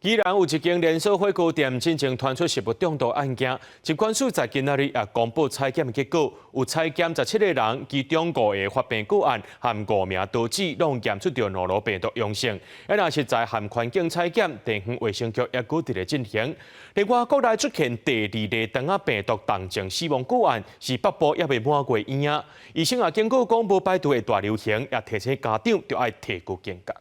宜蘭有一間連鎖火鍋店進前傳出食物中毒案件，疾管署在今仔日也公布採檢結果，有採檢17個人，其中五个發病個案和五名刀子攏檢出著諾羅病毒陽性。啊，若是在含環境採檢，地方衛生局也閣佇咧進行。另外，國內出現第二例腸仔病毒重症死亡個案，是北部猶未滿月嬰仔。醫生也警告講，無排除會大流行，也提醒家長著愛提高警覺。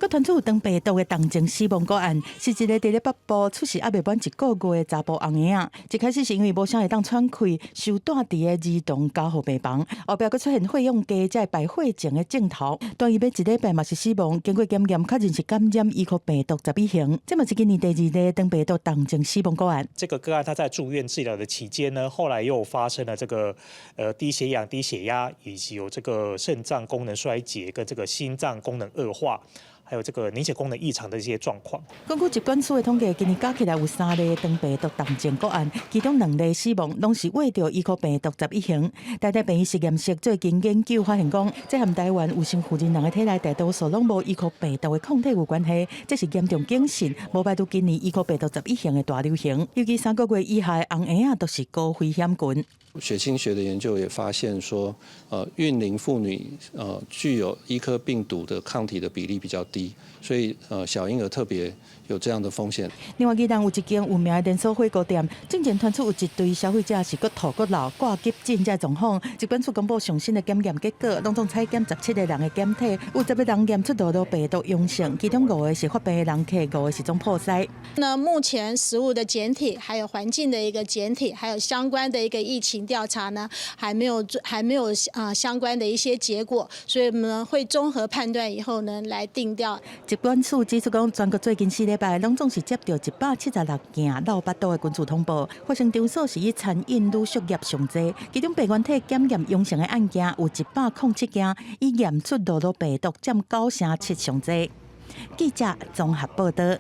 閣傳出有腸病毒的重症死亡個案，是一个佇咧北部出世猶未滿一個月的查埔紅嬰仔。一開始是因為無啥會當喘氣，受帶佇个兒童加護病房，後壁閣出現血氧低，才會敗血症的症頭。斷伊欲一禮拜嘛是死亡，經過檢驗確認是感染伊可病毒11型。這嘛是今年第二例腸病毒重症死亡個案。這個個案他在住院治療的期間呢，後來又發生了這個低血氧、低血壓，以及有這個腎臟功能衰竭跟這個心臟功能惡化。還有這個凝血功能異常的一些狀況。根據疾管署的統計，今年加起來有三例腸病毒重症個案，其中兩例死亡，攏是秽著伊可病毒十一型。台大病院實驗室最近研究發現講，這和台灣有身負責人的體內大多數攏無伊可病毒的抗體有關係，這是嚴重警訊，無排除今年伊可病毒十一型的大流行。尤其3個月以下的紅嬰仔都是高危險群。血清學的研究也發現說，孕齡婦女具有伊科病毒的抗體的比例比較低，所以小嬰兒特別有這樣的風險。另外，宜蘭有一間有名的連鎖火鍋店，進前傳出有一對消費者是閣吐閣漏掛急診這狀況，疾管署公布上新的檢驗結果，攏總採檢17個人的檢體，有10個人驗出諾羅病毒陽性，其中五個是發病的人客，五個是總鋪師。那目前食物的檢體，還有環境的一個檢體，還有相關的一個疫情調查呢，還沒有相關的一些結果，所以我們會綜合判斷以後呢，來定調。疾管署指出講，全國最近4禮拜攏總是接著176件落腹肚的群聚通報，發生場所是以餐飲旅宿業上濟，其中病原體檢驗陽性的案件有107件，以驗出諾羅病毒佔9成7上濟。記者綜合報導。